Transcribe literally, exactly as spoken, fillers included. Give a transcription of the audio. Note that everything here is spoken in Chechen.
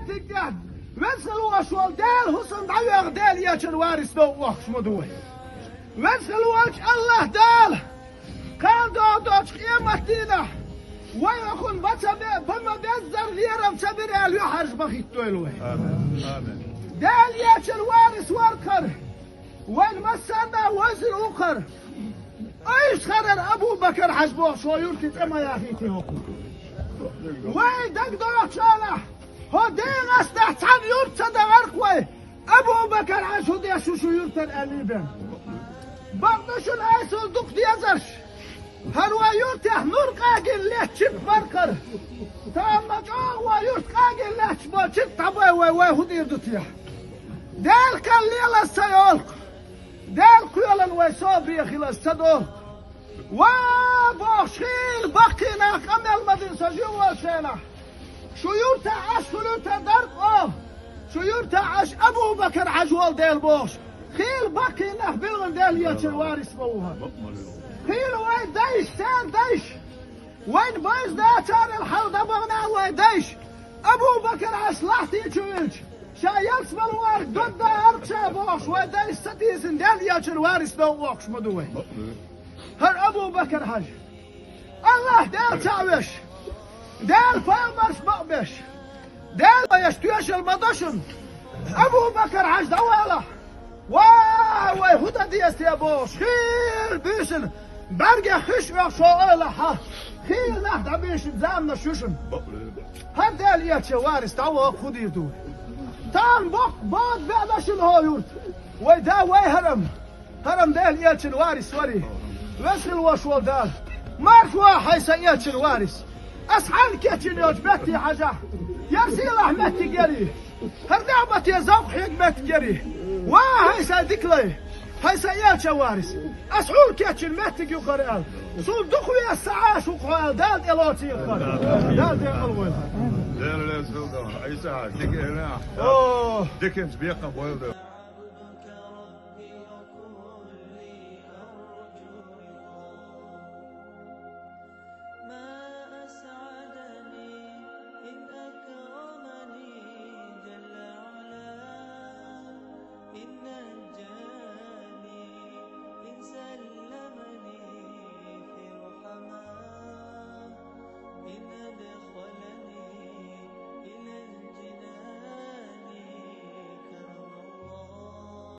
Дика, веза хила волчу Дала хӀусам дӀайоьгӀна, Делан элчан варис дов вохуш ма ду вай. Веза хила волчу АллахӀ Дала, кхана догӀучу къематдийнахь вай хӀокхунна бан ца бе-, бан ма беззара лерам ца бира аьлла, юьхьӀаьржа бахийтойла вай. Амин. Амин. Делан элчан варис вара хӀара. Вайн массарна а вовзар ву хӀара. Айса хӀара Абу-Бакар-Хьаьжа бохуш хӀокху юьртан цӀе ма яхийти хӀокху. Вайн дагадогӀучу хенахь, хӀокху дийнахь цхьана юрт ца дахара-кх вай, Абу-Бакар-Хьаьжа хӀун деш ву шу юьртара аьлла бен. Бакъду шуна айса дукха дезарш. ХӀара вай юьртехь нур къагийна леттачу чиппа бара хӀара. Тахана ма чӀогӀа вай юьрта къагийна лаьтташ болу чиппа дӀабой вай, вай хӀун дийр ду те? Делан кхел лелаза ца йолу-кх. Делан кхелан вай собаре хилаза ца долу-кх. Ва, бохуш, хийла баккхий нах къамел ма дина со жима волчу хенахь. Шу юьртахь Ӏаш хуьлуьйтур дара-кх оха. Шу юьртахь Ӏаш Абу-Бакар-Хьаьжа волу дела бохуш. Хийла баккхий нах билгӀина Делан элчан варис ма ву хӀара. Хийла вай дайша, церан дайша. Вайна байза дацара хьал дӀабахана вай дайша. Абу-Бакар-Хьаьжас лахьти чу вилча, ша ялсаманера додда гӀерта ша бохуш, вай дайша ца тийсина Делан элчан варис дов вохуш ма ду вай. ХӀара Абу-Бакар-Хьаьжа. АллахӀ Дела цхьаъ веш, Делан пайхамарш бакъбеш, Дела веш тоьшалла ма до шуна. Абу-Бакар-Хьаьжа дӀавалахь. Ва, вай хӀун дан деза те бохуш, хийла буьйсанна бӀаьргех хиш оьхуш хӀокху ойла хьа. Хийла нах дӀабуьйшина заманаш ю шуна. ХӀара Делан элчан варис дӀаваха хӀун дийр ду вай? Тахана боккха бода беана шуна хӀокху юьрта. Вай да, вай хӀара-м. ХӀара-м Делан элчан варис вара. Веза хила волуш волу Дала. Марша вахахь, хьайн сан элчан варис. Ас хьанна кечйина йолчу метте хьажахь, яра сийлахь меттиг яра. ХӀара неӀмате зовкх хьега меттиг яра. Ва, хьайн сан дика лай, хьайн сан элчан варис. Ас хьуна кечйина меттиг ю хӀара аьлла, суна дукха веза ца Ӏаш ву-кх хьо аьлла, Дала тӀелоцийла хӀара. Дала декъал войла. Дела леза хила дан, Ӏийса, дика хила. О! Диканца бекхам бойла.